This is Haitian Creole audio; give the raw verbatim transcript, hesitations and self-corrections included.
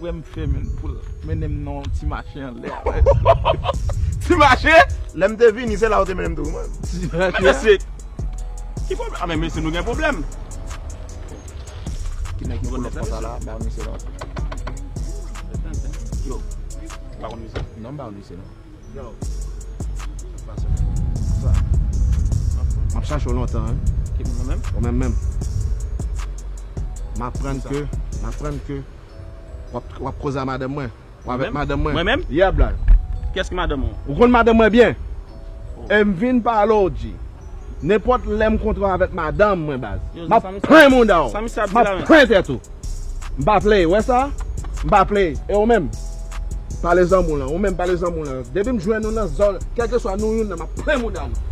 Wè m fè menm pou l mennen m nan yon ti mache anlè a. Ti mache? Lè m te vini, se la ou te mennen m tou, mwen. Ti mache. Mesye, ki pwoblèm? A, men mesye, nou gen pwoblèm. Ki nèg ki pou lòt konsa la? M pa konn misye non. Yo, m pa konn misye. Non, m pa konn misye non. Yo. Sa. M ap chache w lontan, hein. Ki moun, mwen menm? Ou menm menm. M aprann ke, m aprann ke w ap, w ap koze a madanm mwen. W avèk madanm mwen. Mwen menm? Yeah, bla. Kiyès ki madanm mwen? Ou konn madanm mwen byen. E m vin pale w, G. Nenpòt lè m kontre w avèk madanm mwen, baz, m ap pran mouda w. M ap pran tèt ou. M pa play, wè sa? M pa play. E ou menm? Pale zanmi w lan. Ou menm pale zanmi w lan. Depi m jwenn ou nan zòn, kèlkeswa nou youn nan, m ap pran mouda nou.